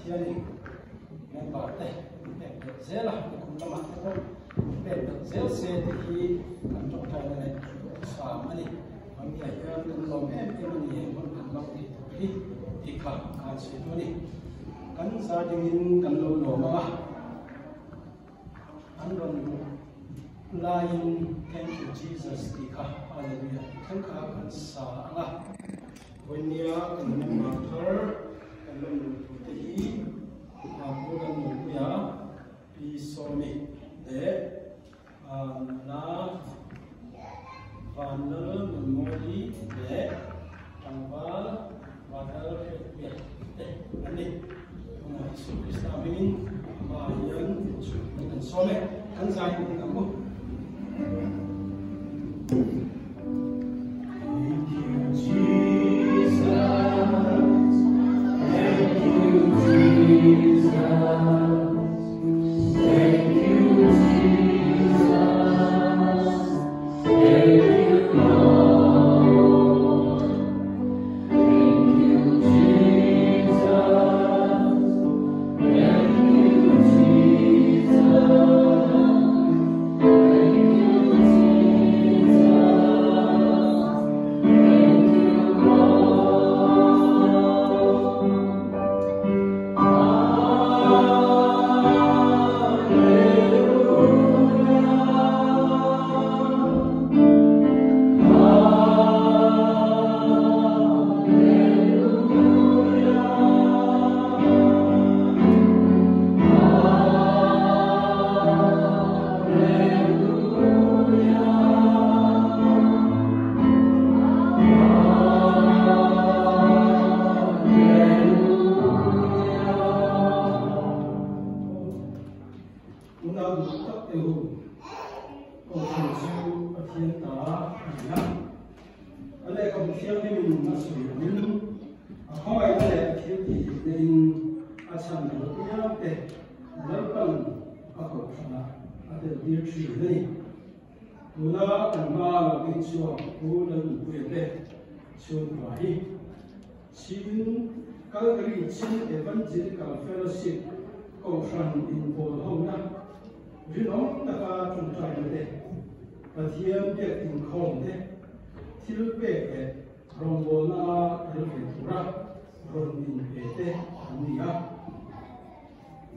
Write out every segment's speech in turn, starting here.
Pathianin member te min pek belh zel a, nikum lamah te pawh min pek belh zel se tih hi kan tawngtaina leh duhthusam a ni. Mahnia hian kan lawm em em a ni he hmun kan lo thei tur hi tih kha kan sawi duh a ni. Kan zar dingin kan lo lawm ang a, an rawn luh laiin Thank you Jesus tih kha Hallelujah tih thleng kha kan sa ang a. Vawinia kan member thar kan lawm luh tur te hi Pu Lalnunpuia, Pi Sawmi leh Nula Vanlal Nunmawii leh Tlangval Vanlal Hriatpuia te an ni. Tunah Isua Krista hmingin amah hian chhungkaw kan sawm e. Kan zai in ang u. Thank you Jesus, thank you Jesus. Unau duh tak te hu, Kohhran chu Pathian ta a ni a. A lehkhabu thianghlimin a sawi angin, a khawngaihna leh a thiltih hlimna-in a chhan lo piang te Lalpan a kohhranah a tel tir thin a ni. Tuna kan hma lo ding chhuak Pu Lalnunpuia te chhungkua hi Chin Calgary Chin Evangelical Fellowship Kohhran inbawl hona rinawm taka tawngtaina te, Pathian biak inkhawm te, thil pek leh rawngbawlna a tel ve tura rawn inpe te an ni a.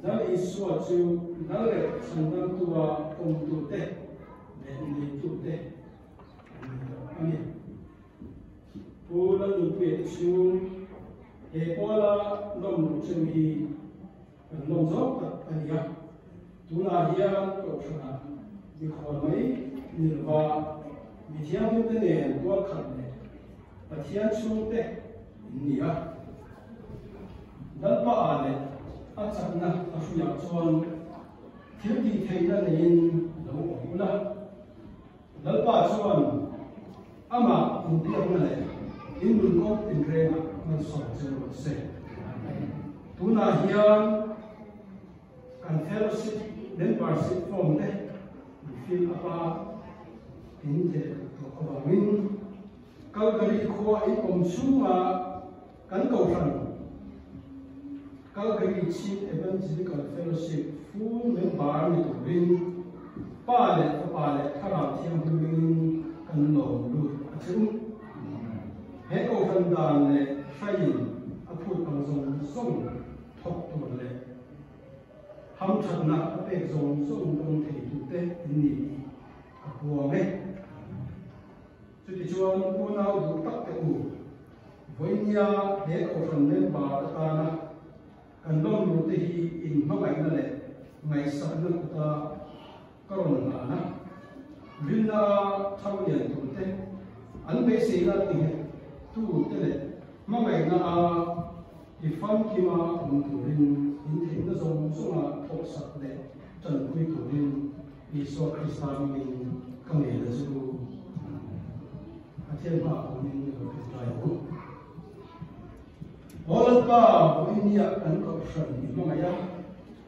Lal Isua chu lal leh chhandamtua awmtute leh neitute an ni tawh a ni. Pu Lalnunpuia te chu he pawla lawm luh cheu hi kan lawm zawk tak a ni a. Tunah hian Kohhranah mikhual mai ni lova mi thianghlimte nen tual khat leh Pathian chhungte in ni a. Lalpa ah leh a chakna a hruiah chuan thil tih theihna neiin lo awm ula. Lalpa chuan amah inbiakna leh in nunkawp tinrengah malsawm che rawh se. Tunah hian kan fellowship membership form te in fill up a, in theh luh tawh avangin Calgary khua in awm chhunga kan kohhran Calgary Chin Evangelical Fellowship full member ni turin Pa leh Fapa leh Thlarau Thianghlim ringin kan lawm lut a che u. He kohhran dan leh hraiin a phut ang zawng zawng thawk tur leh hamthatna a pek zawng zawng dawng theitute in ni tih ka puang e. Chutichuan unau duh tak te u, vawinia he kohhran member atana kan lawm luh te hi inhmangaihna leh ngaihsakna kuta ka rawn hlan a, rinna thang lian tur te, an beiseina tinghet tu te leh hmangaihna a i famkima awm turin intheihna zawng zawnga thawhsak leh tanpui turin Isua Krista hmingin ka ngei la chu Pathian hmaah awmin ka lo ṭawngṭai ang. Aw Lalpa, vawinia kan kohhran i hmangaih a,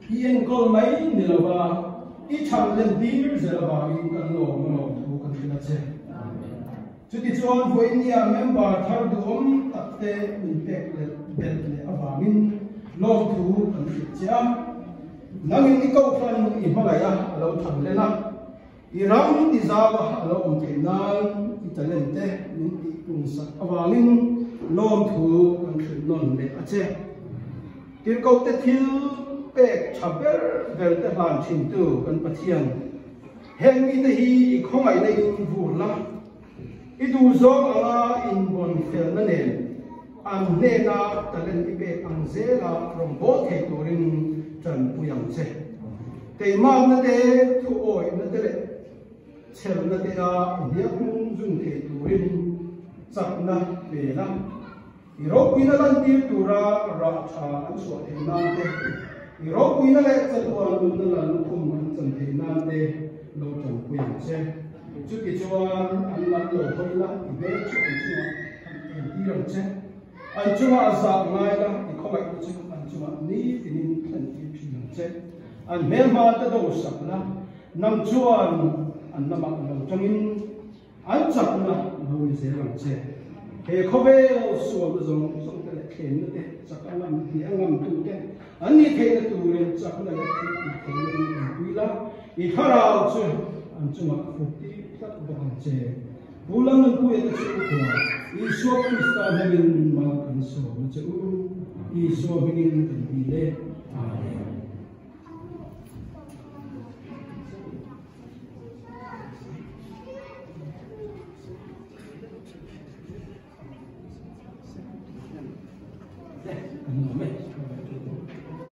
i enkawl mai ni lova i chhan len tir zel avangin kan lawm a lawm thu kan hrilh a che. Chutichuan vawinia member thar duhawm takte min pek leh belh leh avangin. Lawmthu kan hrilh che a, nangin i kohhran i hmangaih a a lo than len a, i ram ti zau a a lo awm theih nan i talent te min tih tum sak avangin lawmthu kan hrilh nawn leh a che. Tirhkohte thil pek tha ber ber te hlan thintu kan Pathian, heng mite hi i khawngaihna in vur la, I duhzawng anga invawn felna nen an hnena talent i pek ang zela rawngbâwl thei turin ṭanpui ang che. Keimahna te, thuawihna te leh chhelna te a hniak hnung zun thei turin chakna pe la. I ropuina lantir tura rah ṭha an chhuah theih nan te, i ropuina leh chatuan nunna lal lukhum an chan theih nan te lo ṭanpui ang che. Chutichuan an lam lo hawi la, i hmel chu an chungah an entir ang che. An chungah zah ngai la, i khawngaihna chu an chungah nitinin thlentir ṭhin ang che. An hmelhma te dosak la, nang chuan an lamah lo ṭangin, An chakna lo ni zel ang che. He khawvel sualna zawng zawng te leh thlenna te, chak a ngam hneh a ngam tu te, an nih theihna turin chakna leh thil tih theihna in an pui la, i thlarau chu an chungah fuk tir tlat bawk ang che. Pu Lalnunpuia te chhungkua, Isua Krista hmingin mal kan sawm a che u. Isua hmingin kan dil e. Amen.